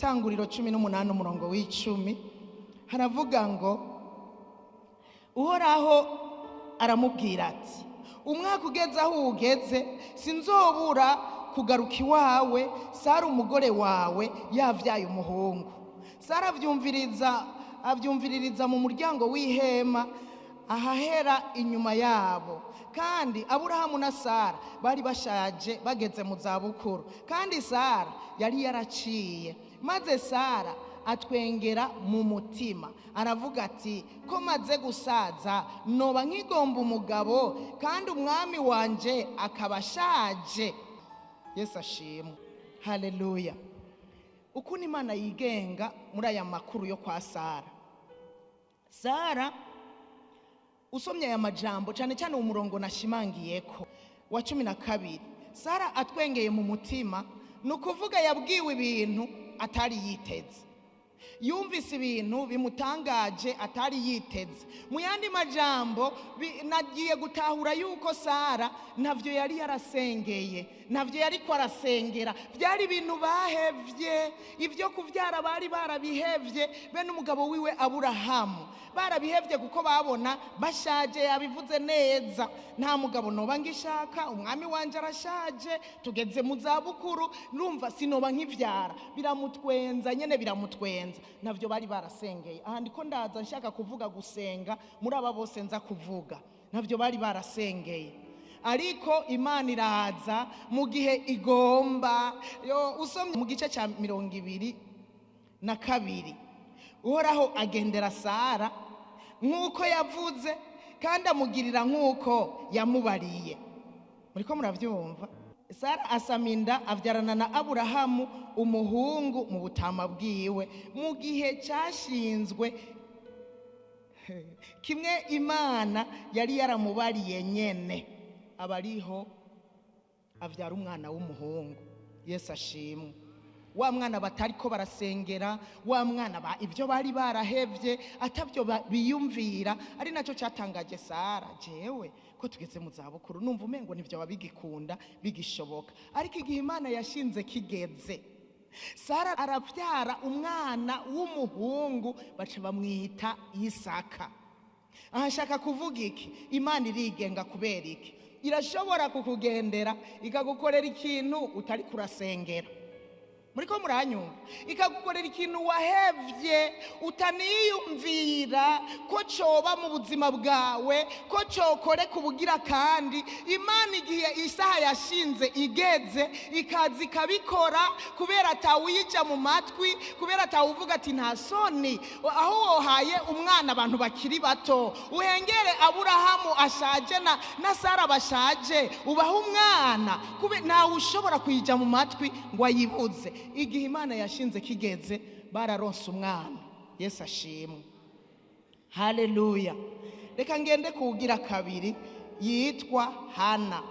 Itanguriro 18 umurongo w'icumi haravuga ngo Uhoraho aramubwira ati: umwaka ugeze aho ugeze, sinzobura kugaruka iwawe Sara umugore wawe yavyaye umuhungu. Sara avyumviririza mu muryango w'ihema ahahera inyuma yabo. Kandi Aburahamu na Sara bari bashaje bageze mu zabukuru, kandi Sara yari yaraciye. Maze Sara atwengera mu mutima aravuga ati: ko maze gusaza noba nkigomba umugabo, kandi umwami wanje akaba ashaje. Yesu ashimwe, haleluya. Ukuntu Imana yigenga muri aya makuru yo kwa Sara. Sara, usomye aya majambo cyane cyane umurongo nashimangiyeko wa 12, Sara atwengeye mu mutima, ni ukuvuga yabwiwe ibintu atari yiteze, yumvise ibintu bimutangaje atari yiteze. Mu yandi majambo, nagiye gutahura yuko Sara ntavyo yari yarasengeye, ntavyo yari ko arasengera, byari ibintu bahevye. Ibyo kuvyara bari barabihevye, be n'umugabo wiwe Aburahamu barabihevye kuko babona bashaje. Yabivuze neza: nta mugabo noba ngishaka, umwami wanje arashaje, tugeze mu zabukuru, numva sinoba nkivyara. Biramutwenza nyene, biramutwenza, navyo bari barasengeye. Aha ndiko ndaza nshaka kuvuga gusenga muri aba bose nza kuvuga, navyo bari barasengeye, ariko Imana iraza mu gihe igomba. Yo, usomye mu gice cya 22, Uhoraho agendera Sara nk'uko yavuze, kandi amugirira nk'uko yamubariye. Muriko muravyumva? Sara asama inda, avyarana na Aburahamu umuhungu mu butama bwiwe, mu gihe cyashinzwe kimwe Imana yari yaramubariye nyene. Abariho avyara umwana w'umuhungu. Yesu ashimwe. Wa mwana batariko barasengera, wa mwana ba ibyo bari barahevye, atavyo biyumvira, ari nacyo cyatangaje Sara: jewe ko tugeze mu zabukuru, numva umengo nivyo babigikunda bigishoboka. Ariko igihe Imana yashinze kigeze, Sara aravyara umwana w'umuhungu, baca bamwita Isaka. Aha nshaka kuvuga iki? Imana irigenga. Kubera iki? Irashobora kukugendera ikagukorera ikintu utari kurasengera. Muriko muranyumva? Ikagukorera ikintu wahevye, utaniyumvira ko coba mu buzima bwawe, ko cokore kubugira. Kandi Imana igihe isaha yashinze igeze, ikaza ikabikora, kubera atawuyija mu matwi, kubera atawuvuga ati nta soni aho wohaye umwana abantu bakiri bato, uhengere Aburahamu ashaje na Sara bashaje, ubaha umwana. Ntawe ushobora kuyija mu matwi ngo ayibuze. Igihe Imana yashinze kigeze, bararonse umwana. Yesu ashimwe, haleluya. Reka ngende kuwugira kabiri yitwa Hana.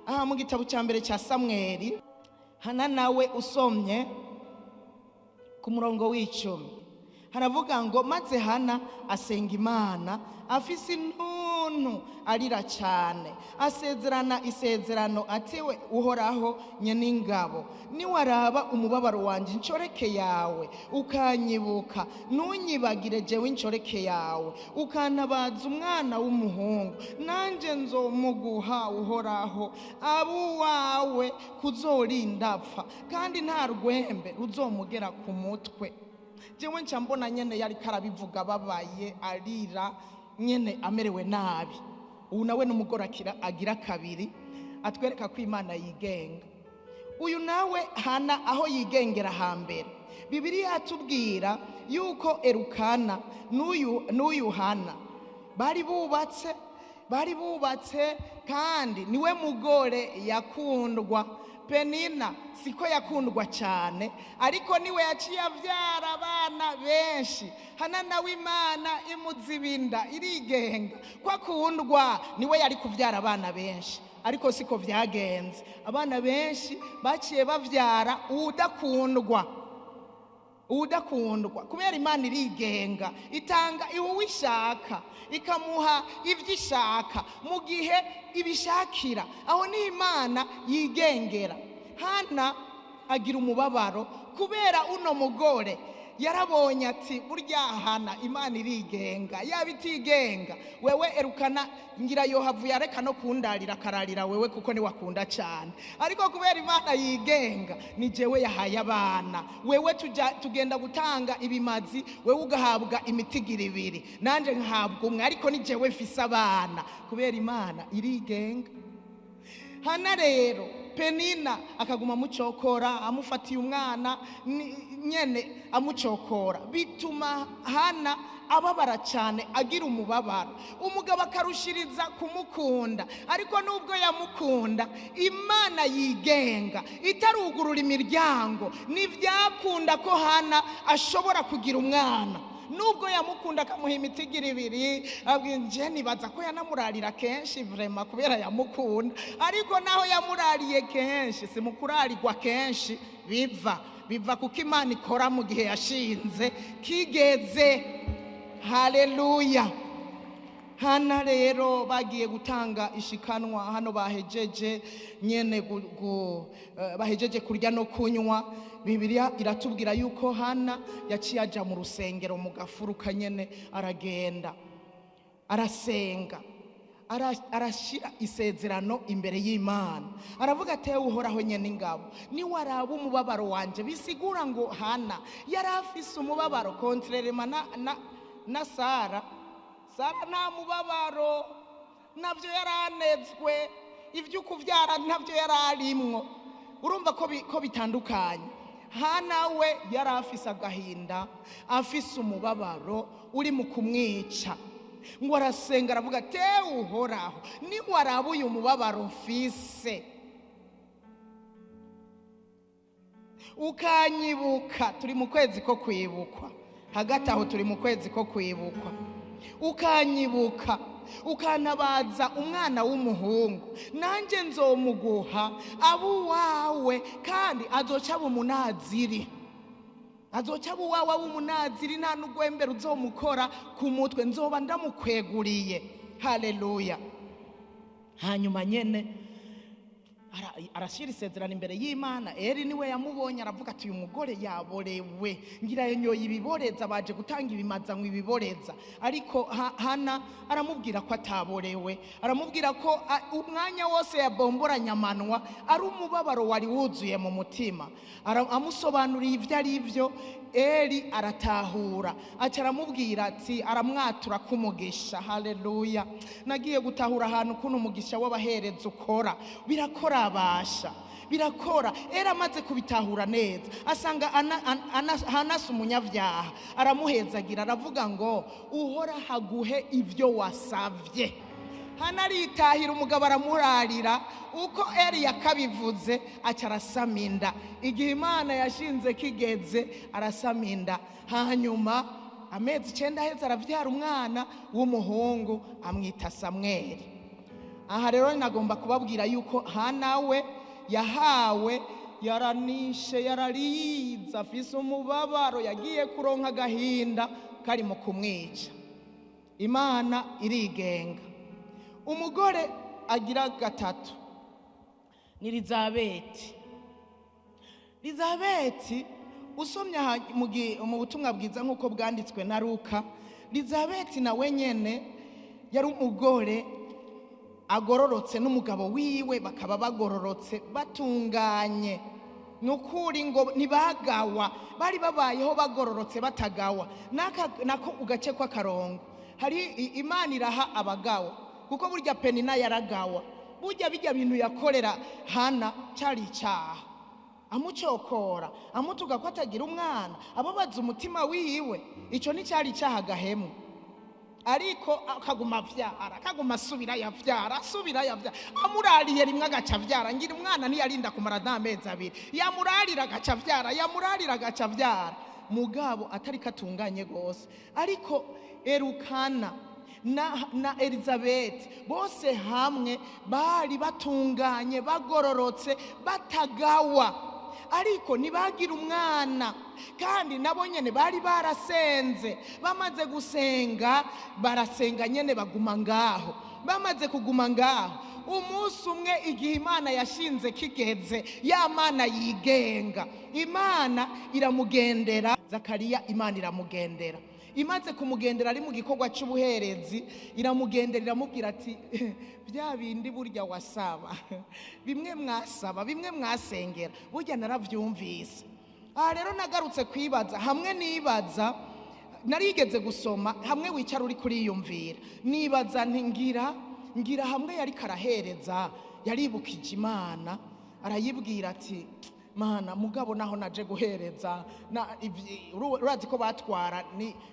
Aha mu gitabo cya mbere cya Samweli, Hana nawe usomye ku murongo w'icumi haravuga ngo: maze Hana asenga Imana afise intuntu, arira cyane, asezerana isezerano ati: we Uhoraho nyen'ingabo, niwaraba umubabaro wanjye inshoreke yawe, ukanyibuka ntunyibagire jewe inshoreke yawe, ukantabaza umwana w'umuhungu, nanjye nzomuguha Uhoraho, abo uwawe kuzorinda apfa, kandi nta rwembe ruzomugera ku mutwe. Jewe nca mbona nyene yari karabivuga babaye, arira nyene, amerewe nabi. Ubu nawe n'umugore agira kabiri atwereka ko Imana yigenga. Uyu nawe Hana, aho yigengera hambere, Bibiliya yatubwira yuko Erukana n'uyu Hana bari bubatse, kandi niwe mugore yakundwa. Penina siko yakundwa cyane, ariko niwe yaciye abyara abana benshi. Hana nawe Imana imuzibinda, irigenga ko akundwa, niwe yari kubyara abana benshi, ariko siko byagenze. Abana benshi baciye bavyara udakundwa, udakundwa. Kubera Imana irigenga, itanga iwe ishaka, ikamuha ibyo ishaka mu gihe ibishakira. Aho ni Imana yigengera. Hana agira umubabaro Kubera uno mugore yarabonye ati burya Hana Imana irigenga, yaba itigenga wewe Erukana ngira yohavuye areka no kundarira akararira wewe kuko ni wakunda cyane. Ariko kubera Imana yigenga ni jewe yahaye abana, wewe tugenda gutanga ibimazi, wewe ugahabwa imitigiri ibiri nanje nkahabwa umwe, ariko ni jewe mfise abana kubera Imana irigenga. Hana rero Penina akaguma amucokora, amufatiye umwana nyene amucokora, bituma Hana ababara cyane, agira umubabaro. Umugabo akarushiriza kumukunda, ariko nubwo yamukunda Imana yigenga itarugurura imiryango ntibyakunda ko Hana ashobora kugira umwana. Nubwo yamukunda akamuha imitigiri ibiri, nje nibaza ko yanamurarira kenshi vrema kubera yamukunda, ariko naho yamurariye kenshi si mu kurarirwa kenshi biva kuko Imana ikora mu gihe yashinze kigeze. Haleluya. Hana rero bagiye gutanga ishikanwa hano, bahejeje nyene bahejeje kurya no kunywa. Bibiliya iratubwira yuko Hana yaciye aja mu rusengero mu gafuruka nyene, aragenda arasenga, arashira isezerano imbere y'Imana, aravuga ati uhoraho nyene ingabo ni waraba umubabaro wanje. Bisigura ngo Hana yari afise umubabaro contrairement na Sara. Sara nta mubabaro navyo yaranezwe, ivyo kuvyara navyo yararimwo. Urumva ko bitandukanye. Hana we yari afise agahinda, afise umubabaro uri mu kumwica, ngo arasenga aravuga ati uhoraho ni waraba uyu mubabaro mfise ukanyibuka. Turi mu kwezi ko kwibukwa, hagati aho turi mu kwezi ko kwibukwa. Ukanyibuka ukanabaza umwana w'umuhungu, nanjye nzomuguha abu wawe, kandi azoca aba umunaziri, azoca aba uwawe w'umunaziri, nta n'ugwembere uzomukora ku mutwe, nzoba ndamukweguriye. Haleluya. Hanyuma nyene arashyira isezerano imbere y'Imana. Eri niwe yamubonye aravuga ati uyu mugore yaborewe, ngira yanyoye ibiboreza, baje gutanga ibimaza ngo ibiboreza. Ariko Hana aramubwira ko ataborewe, aramubwira ko umwanya wose yabomboranya amanwa ari umubabaro wari wuzuye mu mutima. Amusobanuriye ivyo ari byo, Eri aratahura, aca aramubwira ati aramwatura kumugisha. Haleluya. Nagiye gutahura ahantu kuno umugisha w'abahereza ukora, birakora abasha, birakora. Eri amaze kubitahura neza asanga Hana si umunyabyaha, aramuhezagira aravuga ngo uhora haguhe ibyo wasavye. Hana aritahira, umugabo aramurarira uko Eri yakabivuze, aca arasaminda. Igihe Imana yashinze kigeze arasaminda. Hanyuma amezi 9 aheze aravyara umwana w'umuhungu amwita Samweli. Aha rero nagomba kubabwira yuko Hana we yahawe, yaranishe, yarariza, afise umubabaro, yagiye kuronka agahinda kari mu kumwica. Imana irigenga. Umugore agira gatatu ni Elizabeti. Elizabeti usomye mu butumwa bwiza nk'uko bwanditswe na Luka, Elizabeti nawe nyene yari umugore agororotse n'umugabo wiwe bakaba bagororotse batunganye. Nukuri ngo ntibagawa, bari babayeho bagororotse batagawa. Nako ugace kw'akarongo hari Imana iraha abagawa, kuko burya Penina yaragawa, burya bijya bintu yakorera Hana cari icaha, amucokora amutuga ko atagira umwana, ababaza umutima wiwe, ico ni cari icaha gahemu. Ariko akaguma avyara, akaguma asubira yavyara, asubira yavyara, amurariye rimwe agaca avyara. Ngira umwana ntiyarinda kumara n'amezi abiri, yamurarira agaca avyara, yamurarira agaca avyara. Mugabo atari katunganye gose. Ariko Erukana na Elizabeth bose hamwe bari batunganye bagororotse batagawa, ariko ntibagira umwana. Kandi nabo nyene bari barasenze, bamaze gusenga barasenga nyene baguma ngaho. Bamaze kuguma ngaho umunsi umwe, igihe Imana yashinze kigeze, ya Mana yigenga, Imana iramugendera Zakariya. Imana iramugendera. Imaze kumugendera ari mu gikorwa cy'ubuherezi, iramugendera, iramubwira ati: "Bya bindi burya wasaba, bimwe mwasaba, bimwe mwasengera, burya narabyumvise." Aha rero nagarutse kwibaza hamwe, nibaza, narigeze gusoma hamwe wicara uri kuriyumvira, nibaza nti ngira hamwe yari karahereza, yaribukije Imana, arayibwira ati: "Mana, mugabo naho naje guhereza urazi ko batwara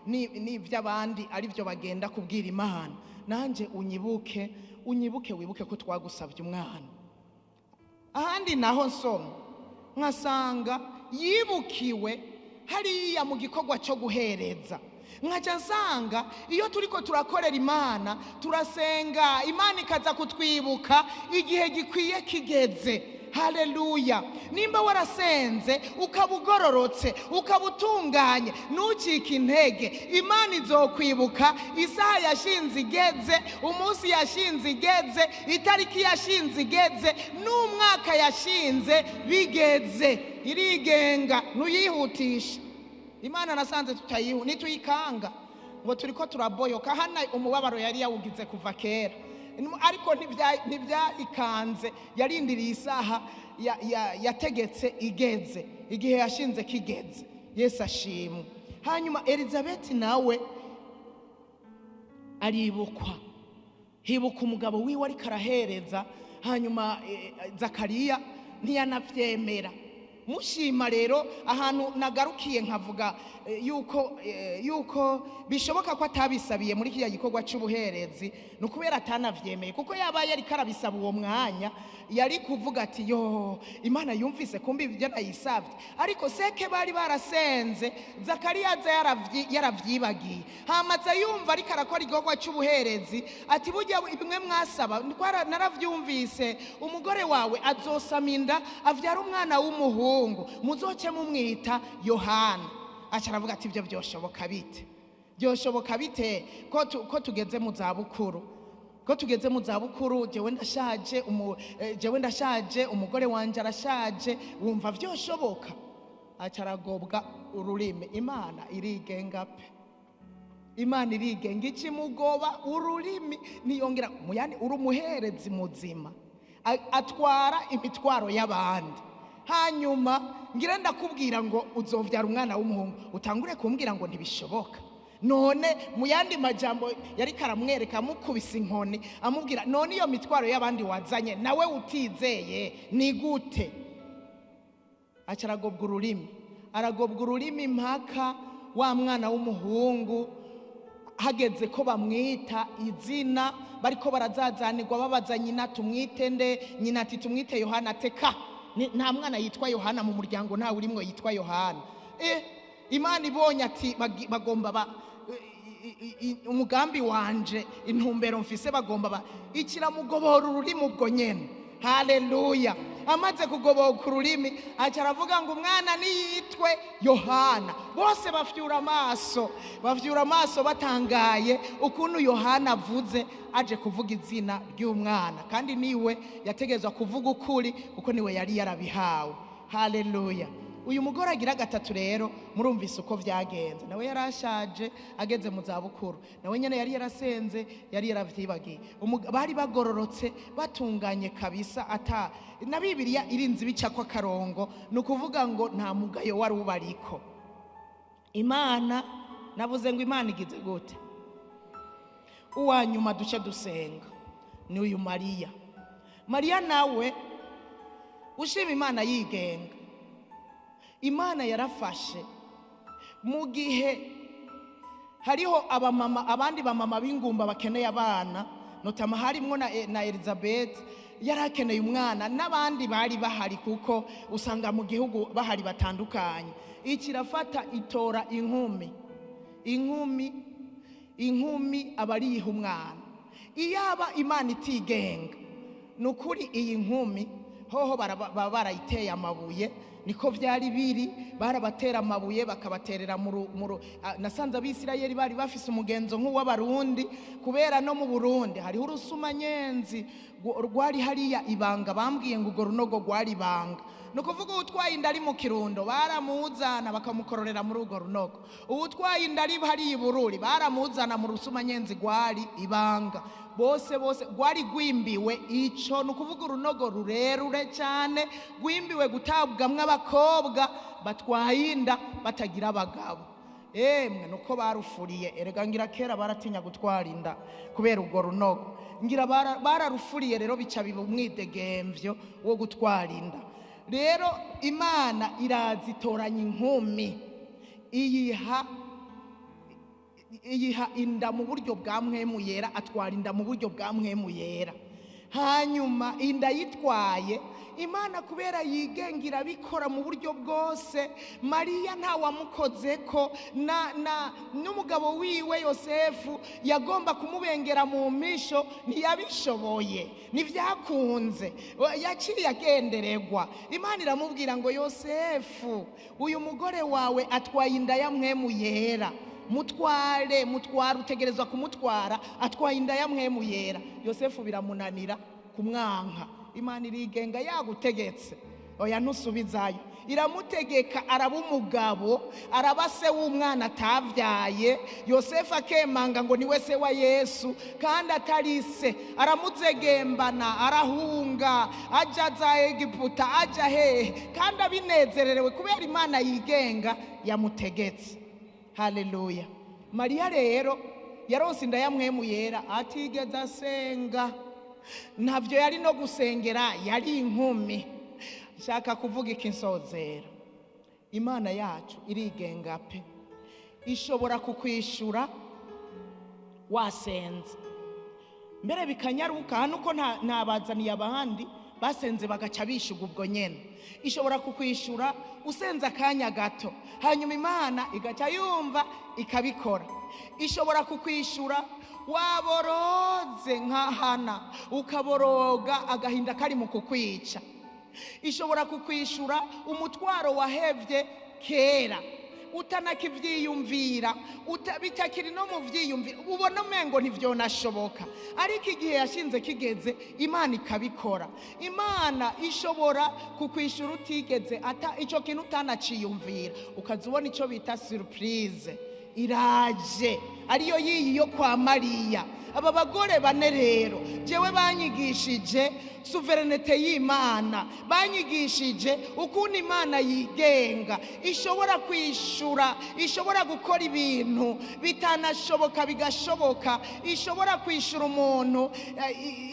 n'iby'abandi ari byo bagenda kubwira Imana, nanjye unyibuke, unyibuke, wibuke ko twagusabye umwana." Ahandi naho nsoma nkasanga yibukiwe hariya mu gikorwa cyo guhereza. Nkajya nsanga iyo turiko turakorera Imana, turasenga, Imana ikaza kutwibuka igihe gikwiye kigeze. Haleluya! Nimba warasenze, ukaba ugororotse, ukaba utunganye, ntucike intege. Imana izokwibuka isaha yashinze igeze, umunsi yashinze igeze, itariki yashinze igeze, n'umwaka yashinze bigeze. Irigenga, ntuyihutishe. Imana nasanze tutayihu nituyikanga ngo turiko turaboyoka. Hana umubabaro yari yawugize kuva kera, ariko ntibyayikanze. Yarindiriye isaha yategetse igeze, igihe yashinze kigeze. Yesu ashimwe. Hanyuma Elizabeth nawe aribukwa, hibuka umugabo wiwe ariko arahereza. Hanyuma Zakariya ntiyanavyemera. Mushima rero ahantu nagarukiye nkavuga yuko bishoboka ko atabisabiye muri kiriya gikorwa cy'ubuherezi, ni ukubera atanavyemeye, kuko yaba yari karabisaba uwo mwanya, yari kuvuga ati: "Yo, Imana yumvise, kumbi ibyo nayisabye." Ariko seke bari barasenze, Zakariya aza yaravyibagiye. Hamaze yumva ariko arakora igikorwa cy'ubuherezi ati: "Burya bimwe mwasaba naravyumvise, umugore wawe azosama inda, avyara umwana w'umuhungu, muzoce mumwita Yohana." Aca aravuga ati: "Ibyo byoshoboka bite? Byoshoboka bite ko tugeze mu zabukuru, ko tugeze mu zabukuru? Jewe ndashaje, jewe ndashaje, umugore wanje arashaje, wumva vyoshoboka?" Aca aragobwa ururimi. Imana irigenga pe, Imana irigenga. Ikimugoba ururimi, niyongera muyandi. Uri umuherezi muzima, atwara imitwaro y'abandi. Hanyuma ngira ndakubwira ngo uzovyara umwana w'umuhungu, utangure kumbwira ngo ntibishoboka. None mu yandi majambo yari karamwereka, amukubise inkoni, amubwira: "None iyo mitwaro y'abandi wazanye nawe utizeye ni gute?" Aca aragobwa ururimi, aragobwa ururimi mpaka wa mwana w'umuhungu hageze ko bamwita izina, bariko barazazanirwa, babaza nyina: "Tumwite nde?" Nyina ati: "Tumwite Yohana." Teka, nta mwana yitwa Yohana mu muryango, ntawe urimwo yitwa Yohana. Imana ibonye ati bagomba ba umugambi wanje, intumbero mfise, bagomba ba ikiramugobora ururimi ubwo nyene. Haleluya! Amaze kugoboka ururimi, aca aravuga ngo: "Umwana niyitwe Yohana." Bose bafyura amaso, bafyura amaso batangaye ukuntu Yohana avuze, aje kuvuga izina ry'umwana, kandi niwe yategezwa kuvuga ukuri kuko niwe yari yarabihawe. Haleluya! Uyu mugore agira gatatu rero, murumvise uko vyagenze. Nawe yarashaje, ageze mu zabukuru. Nawe nyene yari yarasenze, yari yaravyibagiye. Bari bagororotse, batunganye kabisa, ata na Bibiliya irinze ibicako akarongo, ni ukuvuga ngo nta mugayo wari ubariko. Imana, navuze ngo Imana igize gute? Uwa nyuma duce dusenga ni uyu Mariya. Mariya nawe ushima Imana yigenga. Imana yarafashe mu gihe hariho abamama, abandi bamama b'ingumba bakeneye abana, notama harimwo na Elizabeth yari akeneye umwana, n'abandi bari bahari, kuko usanga mu gihugu bahari batandukanye. Ikirafata itora inkumi, inkumi, inkumi aba ariyiha umwana. Iyaba Imana itigenga, ni ukuri iyi nkumi hoho baba barayiteye amabuye. Niko vyari biri, barabatera amabuye bakabaterera mu nasanze Abisirayeli bari bafise umugenzo nk'uw'Abarundi, kubera no mu Burundi hariho urusumanyenzi rwari hariya ibanga. Bambwiye ngo urwo runogo rwari ibanga, ni ukuvuga uwutwaye inda ari mu Kirundo baramuzana bakamukororera muri urwo runogo, uwutwaye inda ari hariya i Bururi baramuzana mu rusumanyenzi rwari ibanga. Bose bose rwari rwimbiwe ico, ni ukuvuga urunogo rurerure cyane rwimbiwe gutabwamwo abakobwa batwaye inda batagira abagabo. Emwe nuko barufuriye, erega ngira kera baratinya gutwara inda kubera urwo runogo, ngira bararufuriye rero bica biba umwidegemvyo wo gutwara inda. Rero Imana irazitoranya inkumi iyiha inda mu buryo bwa Mpwemu Yera, atwara inda mu buryo bwa Mpwemu Yera. Hanyuma inda yitwaye, Imana kubera yigenga irabikora mu buryo bwose. Mariya ntawamukozeko, na n'umugabo wiwe Yosefu yagomba kumubengera mu misho ntiyabishoboye, ntivyakunze, yaciye agenderegwa. Imana iramubwira ngo Yosefu, uyu mugore wawe atwaye inda ya Mpwemu Yera, mutware, mutware, utegerezwa kumutwara, atwaye inda ya Mpwemu Yera. Yosefu biramunanira kumwanka. Imana irigenga, yagutegetse oya ntusubizayo, iramutegeka araba umugabo, araba se w'umwana atavyaye. Yosefu akemanga ngo niwe se wa Yesu kandi atari se, aramuzegembana, arahunga aja za Egiputa, aja hehe, kandi abinezererewe kubera Imana yigenga yamutegetse. Haleluya. Mariya rero yaronse inda ya Mpwemu Yera atigeze asenga, ntavyo yari no gusengera, yari inkumi. Nshaka kuvuga iki nsozera, Imana yacu irigenga pe, ishobora kukwishura wasenze mbere bikanyaruka. Hano uko ntabazaniye abandi basenze bagaca bishuga ubwo nyene. Ishobora kukwishura usenze akanya gato, hanyuma Imana igaca yumva ikabikora. Ishobora kukwishura waboroze nka Hana, ukaboroga agahinda kari mu kukwica. Ishobora kukwishura umutwaro wahevye kera utanakivyiyumvira, bitakiri no mu vyiyumvira, ubona umengo ntivyonashoboka, ariko igihe yashinze kigeze Imana ikabikora. Imana ishobora kukwishura utigeze ata ico kintu utanaciyumvira, ukaza ubona ico bita surprise iraje, ariyo yiyi yo kwa Mariya. Aba bagore bane rero jewe banyigishije souveraineté y'Imana, banyigishije ukuntu Imana yigenga, ishobora kwishura, ishobora gukora ibintu bitanashoboka bigashoboka, ishobora kwishura umuntu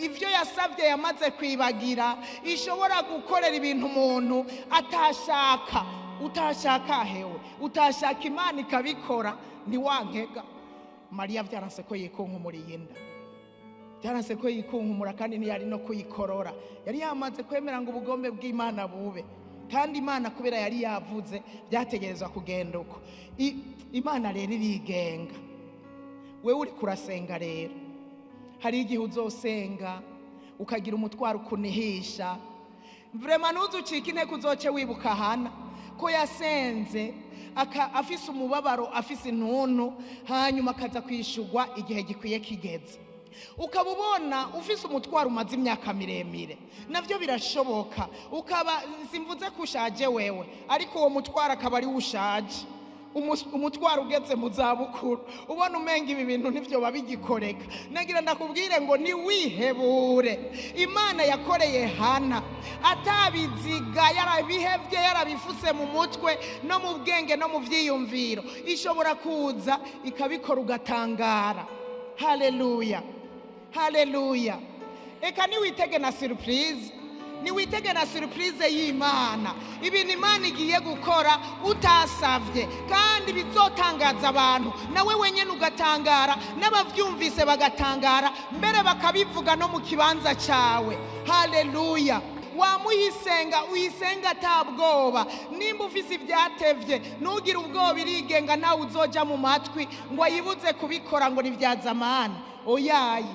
ivyo yasavye yamaze kwibagira, ishobora gukorera ibintu umuntu atashaka, utashaka hewe, utashaka Imana ikabikora. Ntiwankega Mariya vyaranse ko yikunkumuriye inda, byaranse ko yikunkumura, kandi ntiyari no kuyikorora, yari yamaze kwemera ngo ubugombe bw'Imana bube, kandi Imana kubera yari yavuze byategerezwa kugenda uko. Imana rero irigenga. Wewe uri kurasenga rero, hari igihe uzosenga ukagira umutwaro ukunihisha, vraiment ntuzucike intege, uzoce wibuka Hana ko yasenze afise umubabaro, afise intuntu, hanyuma akaza kwishurwa igihe gikwiye kigeze. Ukaba ubona ufise umutwaro umaze imyaka miremire, navyo birashoboka. Ukaba simvuze ko ushaje wewe, ariko uwo mutwaro akaba ari ushaje, umutwaro ugeze mu zabukuru, ubona umenga ibi bintu ntivyo babigikoreka. Nagira ndakubwire ngo niwihebure. Imana yakoreye Hana atabiziga, yarabihevye, yarabifuse mu mutwe no mu bwenge no mu vyiyumviro, ishobora kuza ikabikora ugatangara. Haleluya, haleluya. Eka niwitege na surprise, niwitege na surprise y'Imana, ibintu Imana igiye gukora utasavye, kandi bizotangaza abantu, nawe wenyene ugatangara, n'abavyumvise bagatangara, mbere bakabivuga no mu kibanza cawe. Haleluya. Wamuyisenga, uyisenga atabwoba. Nimba ufise ivyatevye ntugire ubwoba, irigenga, nawe uzoja mu matwi ngo ayibuze kubikora ngo nivya zamani. Oyaye,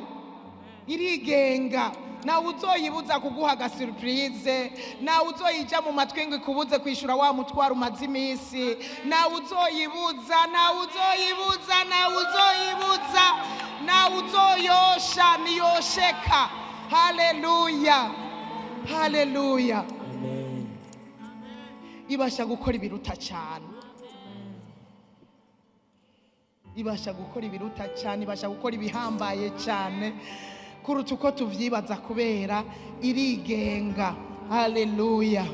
irigenga. Nawe uzoyibuza kuguha agasurprise, nawe uzoyija mu matwi ngo ikubuze kwishyura wa mutwaro umaze iminsi, nawe uzoyibuza, nawe uzoyibuza, nawe uzoyibuza, nawe uzoyosha, niyosheka. Haleluya, haleluya. Amen. Ibasha gukora ibiruta cyane, ibasha gukora ibiruta cyane, ibasha gukora ibihambaye cyane kuruta uko tuvyibaza, kubera irigenga. Haleluya.